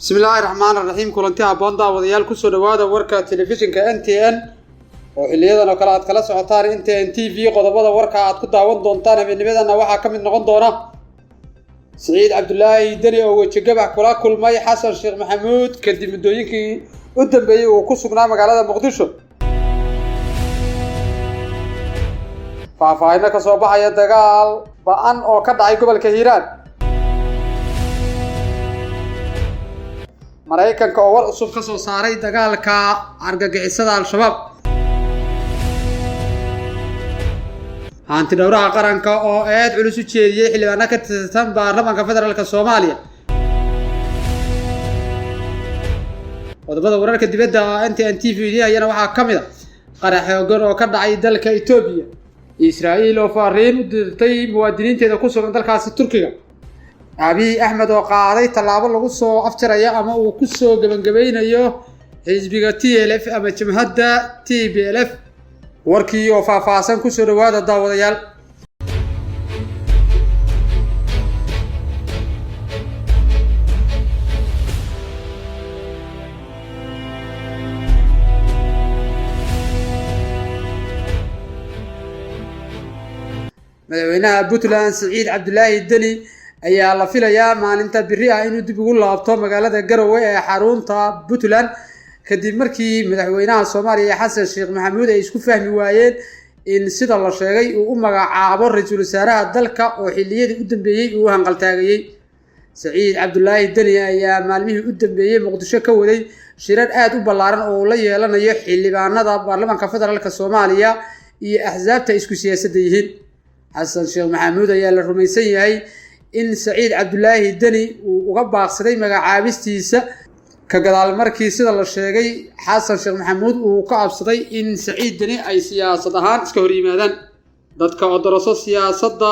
Bismillaahi raxmaani raxiim. Kulanti habboon daawadayaal, kusoo dhawaada warka telefishinka NTN oo xiliyadan oo kale aad kala socotaan NTN TV. Qodobada warka aad ku daawan doontaan habeennimadana waxaa ka mid noqon doona Siciid Cabdulaahi Deni oo wejigabax kula kulmay Xasan Sheekh Maxamuud kadib muddooyinkii u dambeeyey uu ku sugnaa magaalada Muqdisho. Faahfaahino ka soo baxaya dagaal ba-an oo ka dhacay gobolka Hiiraan. Maraykanka oo war cusub ka soo saaray dagaalka argagixisada Al-Shabaab. Hanti dhowraha qaranka oo eed culus u jeediyey xildhibaano ka tirsan baarlamaanka federaalk Soomaaliya. Qodobada wararka dibadda NTN TV ayana waxaa ka mid a qarax xoogan oo ka dhacay dalka Etoobiya, Israa'iil oo fariin u dirtay muwaadiniinteeda ku sugan dalkaasi Turkiga, Abiy Axmed oo qaaday tallaabo lagu soo afjarayo ama uu ku soo gebangebaynayo xisbiga TLF ama jabhadda TPLF. Warkii oo faahfaahsan kusoo dhawaada daawadayaal. Madaxweynaha Puntland Siciid Cabdulaahi Deni ayaa la filayaa maalinta biri ah inuu dib ugu laabto magaalada Garowe ee xarunta Puntland kadib markii madaxweynaha Soomaaliya Xasan Sheekh Maxamuud ay isku fahmi waayeen in sida la sheegay uu u magacaabo ra-iisul wasaaraha dalka oo xilliyadii u dambeeyey uu hanqaltaagayey. Siciid Cabdulaahi Deni ayaa maalmihii u dambeeyey Muqdisho ka waday shirar aada u ballaaran oo uu la yeelanayo xildhibaanada baarlamaanka federaalk Soomaaliya iyo axsaabta isku siyaasadda yihiin. Xasan Sheekh Maxamuud ayaa la rumaysan yahay in Saciid Cabdulaahi Deni uu uga baaqsaday magacaabistiisa ka gadaal markii sida la sheegay Xasan Sheekh Maxamuud uu ka absaday in Saciid Deni ay siyaasad ahaan iska hor yimaadaan. Dadka oo daraso siyaasadda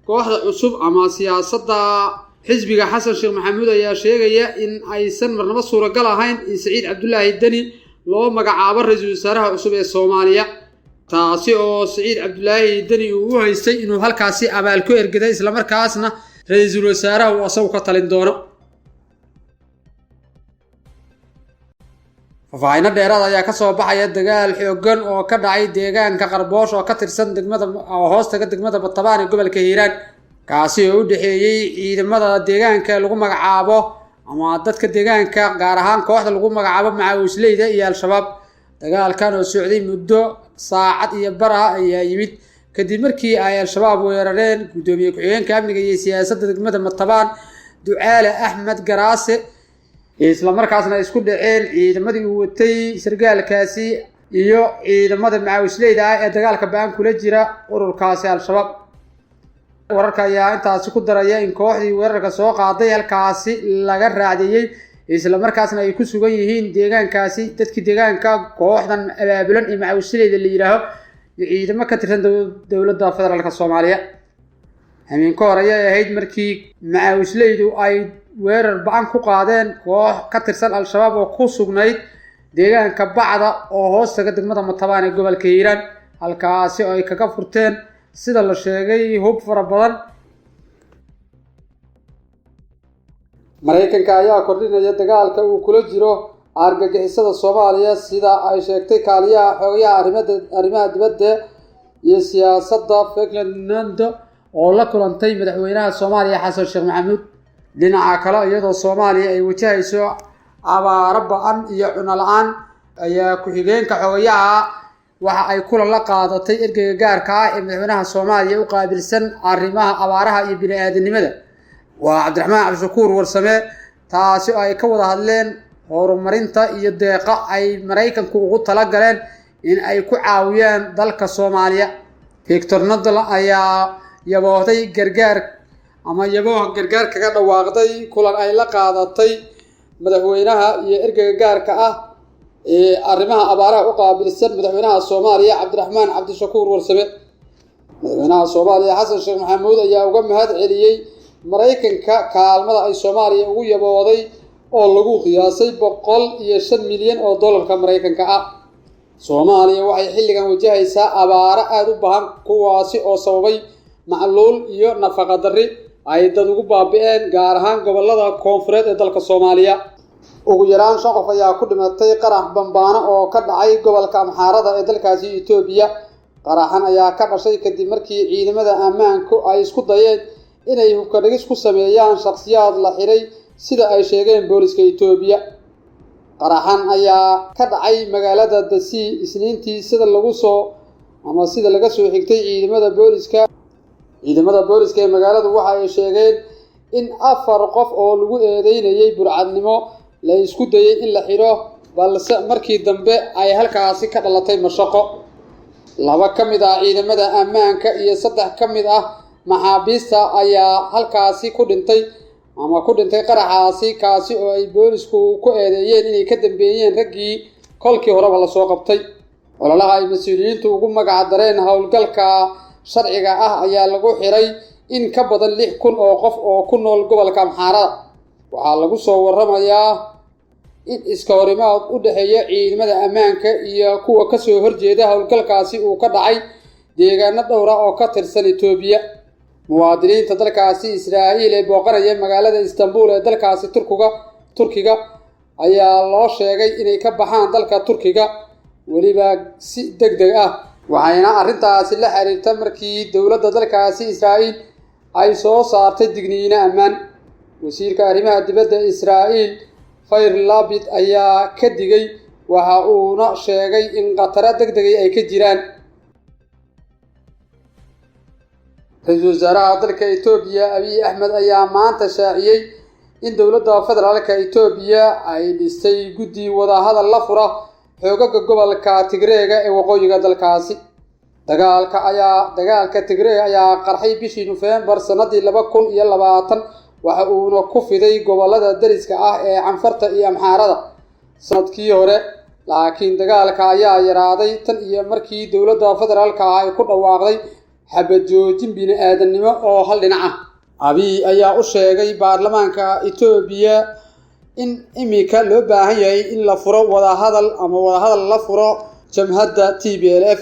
kooxda cusub ama siyaasadda xisbiga Xasan Sheekh Maxamuud ayaa sheegaya in aysan marnabo suuragal ahayn in Saciid Cabdulaahi Deni loo magacaabo ra-iisul wasaaraha cusub ee Soomaaliya, taasi oo Siciid Cabdulaahi Deni uu u haystay inuu halkaasi abaal ku ergaday islamarkaasna ra-iisul wasaaraha uu asagu ka talin doono. Faahfaahino dheeraad ayaa kasoo baxaya dagaal xoogan oo ka dhacay deegaanka Qarboosh oo ka tirsan degmada oo hoostaga degmada Batabaan ee gobolka Hiiraan, kaasi oo u dhexeeyey ciidamada deegaanka lagu magacaabo ama dadka deegaanka gaar ahaan kooxda lagu magacaabo Macawisleyda iyo Al-Shabaab. Dagaalkan oo socday muddo saacad iyo bar ah ayaa yimid kadib markii ay Al-Shabaab weerareen guddoomiye ku-xigeenka amniga iyo siyaasadda degmada Matabaan Ducaale Axmed Garaase, islamarkaasna ay isku dhaceen ciidamadii uu watay sargaalkaasi iyo ciidamada macawisleyda ah ee dagaalka ba-an kula jira ururkaasi Al-Shabaab. Wararka ayaa intaasi ku daraya in kooxdii weerarka soo qaaday halkaasi laga raacdeeyey islamarkaasna ay ku sugan yihiin deegaankaasi dadkii deegaanka kooxdan abaabulan iyo macawisleyda la yidhaaho iyo ciidamo ka tirsan dowladda federaalk Soomaaliya. Hameen ka hor ayay ahayd markii macawisleydu ay weerar ba-an ku qaadeen koox ka tirsan Al-Shabaab oo ku sugnayd deegaanka Bacda oo hoostaga degmada Matabaan ee gobolka Hiiraan, halkaasi oo ay kaga furteen sida la sheegay hub fara badan. Maraykanka ayaa kordhinaya dagaalka uu kula jiro argagixisada Soomaaliya sida ay sheegtay kaaliyaha xogayaha arrimaha dibadda iyo siyaasadda Fernando oo la kulantay madaxweynaha Soomaaliya Xasan Sheekh Maxamuud. Dhinaca kale, iyadoo Soomaaliya ay wajahayso abaaro ba-an iyo cuno la-aan, ayaa ku-xigeenka xogayaha waxa ay kulan la qaadatay ergeyga gaarka ah ee madaxweynaha Soomaaliya u qaabilsan arrimaha abaaraha iyo bini-aadanimada, waa Cabdiraxmaan Cabdishakuur Warsame, taasi oo ay ka wada hadleen horumarinta iyo deeqa ay Maraykanku ugu talagaleen in ay ku caawiyaan dalka Soomaaliya. Victor Nadal ayaa yaboohday gargaar ama yabooh gargaar kaga dhawaaqday kulan ay la qaadatay madaxweynaha iyo ergeyga gaarka ah ee arrimaha abaaraha u qaabilsan madaxweynaha Soomaaliya Cabdiraxmaan Cabdishakuur Warsame. Madaxweynaha Soomaaliya Xasan Sheekh Maxamuud ayaa uga mahad celiyey Maraykanka kaalmada ay Soomaaliya ugu yabooday oo lagu qiyaasay 105 milyan oo dollarka Maraykanka ah. Soomaaliya waxay xilligan wajahaysaa abaaro aada u bahan, kuwaasi oo sababay macluul iyo nafaqa darri ay dad ugu baabi'een gaar ahaan gobollada koonfureed ee dalka Soomaaliya. Ugu yaraan 5 qof ayaa ku dhimatay qarax bambaano oo ka dhacay gobolka Amxaarada ee dalkaasi Itoobiya. Qaraxan ayaa ka dhashay kadib markii ciidamada ammaanku ay isku dayeen inay hubka dhigis ku sameeyaan shakhsiyaad la xiray, sida ay sheegeen booliska Itoobiya. Qaraxan ayaa ka dhacay magaalada Dasi Isniintii, sida lagu soo ama sida laga soo xigtay ciidamada booliska. Ciidamada booliska ee magaaladu waxa ay sheegeen in 4 qof oo lagu eedeynayay burcadnimo la isku dayay in la xiro, balse markii dambe ay halkaasi ka dhalatay mashaqo. 2 ka mid ah ciidamada ammaanka iyo 3 ka mid ah maxaabiista ayaa halkaasi ku dhintay ama ku dhintay qaraxaasi, kaasi oo ay boolisku ku eedeeyeen inay ka dambeeyeen raggii kolkii horeba la soo qabtay. Ololaha ay mas-uuliyiintu ugu magac dareen howlgalka sharciga ah ayaa lagu xiray in ka badan 6,000 oo qof oo ku nool gobolka Amxaarada. Waxaa lagu soo waramayaa in iska horimaad u dhexeeya ciidamada ammaanka iyo kuwa ka soo horjeeda howlgalkaasi uu ka dhacay deegaano dhowr ah oo ka tirsan Itoobiya. Muwaadiniinta dalkaasi Israa'iil ee booqanaya magaalada Istanbul ee dalkaasi Turkiga ayaa loo sheegay inay ka baxaan dalka Turkiga weliba si degdeg ah, waxayna arrintaasi la xiriirta markii dowladda dalkaasi Israa'iil ay soo saartay digniino ammaan. Wasiirka arrimaha dibadda Israa'iil Yair Lapid ayaa ka digay, waxa uuna sheegay in khataro degdeg ah ay ka jiraan. Ra'iisul wasaaraha dalka Itoobiya Abiy Ahmed ayaa maanta shaaciyay in dowladda federaalka Itoobiya ay dhistay guddi wadahadal la fura xoogagga gobolka Tigreega ee waqooyiga dalkaasi. Dagaalka Tigray ayaa qarxay bishii Nofeembar sanadii 2020, waxa uuna ku fiday gobollada dariska ah ee Canfarta iyo Amxaarada sanadkii hore. Laakiin dagaalka ayaa yaraaday tan iyo markii dowladda federaalka ay ku dhawaaqday xabad joojin bini'aadanimo oo hal dhinac ah. Abiy ayaa u sheegay baarlamaanka Itoobiya in imika loo baahan yahay in la furo wadahadal ama wadahadal la furo jamhadda TPLF.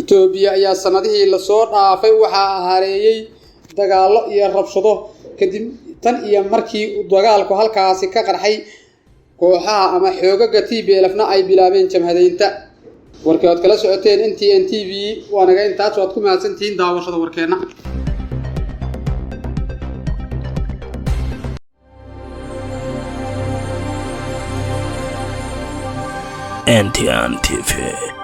Itoobiya ayaa sanadihii la soo dhaafay waxaa hareeyay dagaallo iyo rabshado kadib tan iyo markii dagaalku halkaasi ka qarxay kooxaha ama xoogagga TPLF-na ay bilaabeen jamhadeynta. Warkii aad kala socoteen NTN TV waa naga intaas. Waad ku mahadsantihiin daawashada warkeenna. NTN TV.